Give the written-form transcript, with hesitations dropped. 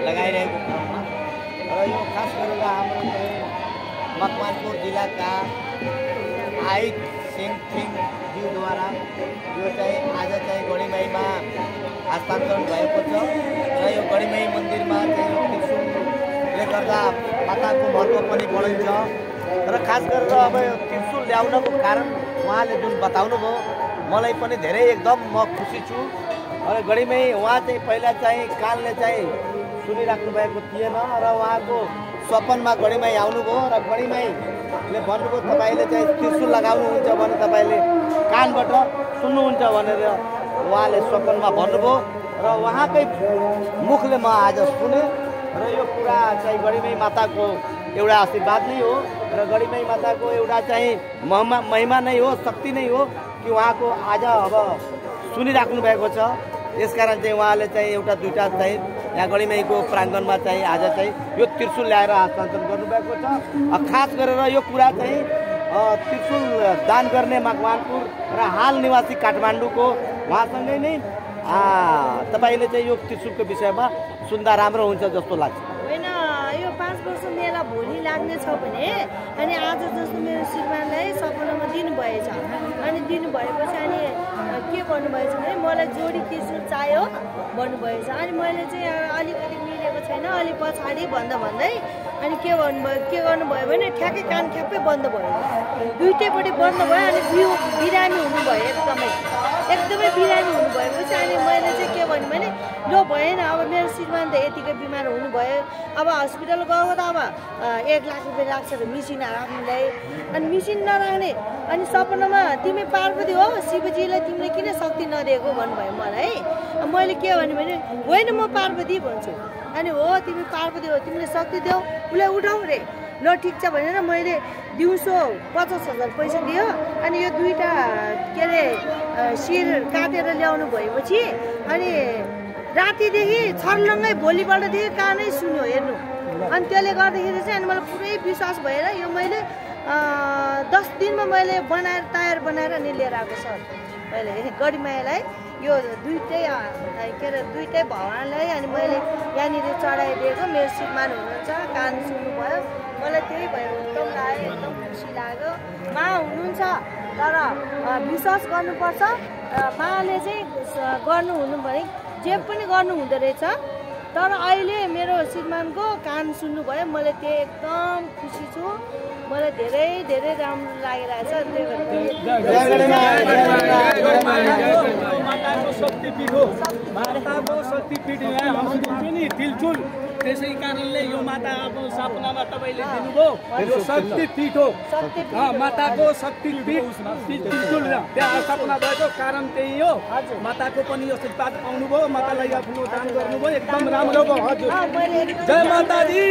लगाइरहेको क्रममा र यो खास गरेर हाम्रो मकवानपुर जिल्लाका आइट सिंहज्यूद्वारा यो चाहिँ आज चाहिँ गढीमाईमा हस्तान्तरण भएको छ र यो गढीमाई मन्दिरमा चाहिँ त्रिशूलले गर्दा माताको महत्त्व पनि बढिन्छ र खास गरेर अब यो त्रिशूल ल्याउनको कारण उहाँले जुन बताउनु भयो मलाई पनि धेरै एकदम म खुसी छु। र गढीमाई उहाँ चाहिँ पहिला चाहिँ कानले चाहिँ सुनिराख्नु भएको थिएन र उहाँको स्वप्नमा गढीमाई आउनुभयो र गढीमाईले भन्नुभयो तपाईँले चाहिँ त्रिशूल लगाउनुहुन्छ भने तपाईँले कानबाट सुन्नुहुन्छ भनेर उहाँले स्वप्नमा भन्नुभयो र उहाँकै मुखले म आज सुने र यो कुरा चाहिँ गढीमाई माताको एउटा आशीर्वाद नै हो र गढीमाई माताको एउटा चाहिँ महिमा नै हो, शक्ति नै हो कि उहाँको आज अब सुनिराख्नु भएको छ। यसकारण चाहिँ उहाँले चाहिँ एउटा दुईवटा चाहिँ यहाँ गढीमाईको प्राङ्गणमा चाहिँ आज चाहिँ यो त्रिशूल ल्याएर हस्तान्तरण गर्नुभएको छ। खास गरेर यो कुरा चाहिँ त्रिशूल दान गर्ने मकवानपुर र हाल निवासी काठमाडौँको उहाँसँगै नै तपाईँले चाहिँ यो त्रिशूलको विषयमा सुन्दा राम्रो हुन्छ जस्तो लाग्छ। होइन, यो 5 वर्ष मेला भोलि लाग्नेछ भने अनि आज जस्तो मेरो श्रीमानलाई सपनामा दिनुभएछ अनि दिनुभएपछि अनि के भन्नुभएछ भने मलाई जोडी त्रिशूल चाहियो भन्नुभएछ। अनि मैले चाहिँ अलिकति मिलेको छैन, अलिक पछाडि भन्दा भन्दै अनि के गर्नुभयो भने ठ्याक्कै कान ठ्याक्कै बन्द भयो, दुइटैपट्टि बन्द भयो अनि बिरामी हुनुभयो, एकदमै बिरामी हुनुभएपछि अनि मैले चाहिँ के भन्नु भने लो भएन, अब मेरो श्रीमान त यतिकै बिमार हुनुभयो, अब हस्पिटल गएको त अब 1 लाख रुपियाँ लाग्छ र मिसिन राख्नुलाई। अनि मिसिन नराख्ने अनि सपनामा तिमी पार्वती हो, शिवजीलाई तिमीले किन शक्ति नदिएको भन्नुभयो मलाई। मैले के भन्नु भने होइन म पार्वती भन्छु। अनि हो तिमी पार्वती हो, तिमीले शक्ति देऊ, उसलाई उठाऊ रे। ल ठिक छ भनेर मैले दिउँसो 50,000 पैसा दियो। अनि यो दुईवटा के अरे शिर काटेर ल्याउनु भएपछि अनि रातिदेखि छर्लङ्गै भोलिपल्टदेखि कानै सुन्यो हेर्नु। अनि त्यसले गर्दाखेरि चाहिँ अनि मलाई पुरै विश्वास भएर यो मैले 10 दिनमा मैले बनाएर तयार बनाएर अनि लिएर आएको सर। मैले गढीमाईलाई यो दुइटै के अरे दुइटै भगवान्लाई अनि मैले यहाँनिर चढाइदिएको। मेरो श्रीमान हुनुहुन्छ, कान सुन्नुभयो, मलाई त्यही भएर एकदम लाग्यो, एकदम खुसी लाग्यो। मा हुनुहुन्छ तर विश्वास गर्नुपर्छ। माले चाहिँ गर्नु हुनु भने जे पनि गर्नु हुँदो रहेछ। तर अहिले मेरो श्रीमानको कान सुन्नुभयो, मलाई त्यो एकदम खुसी छु, मलाई धेरै धेरै राम्रो लागिरहेछ। माताको शक्तिपीठ हो, माताको शक्तिपीठ नि त्रिशूल, त्यसै कारणले यो माताको सपनामा तपाईँले दिनुभयो यो शक्तिपीठ हो, माताको शक्तिपीठ त्रिशूल। त्यहाँ सपना भएको कारण त्यही हो। माताको पनि यो आशीर्वाद पाउनुभयो, मातालाई आफ्नो दान गर्नुभयो, एकदम राम्रो भयो। हजुर, जय माता दी।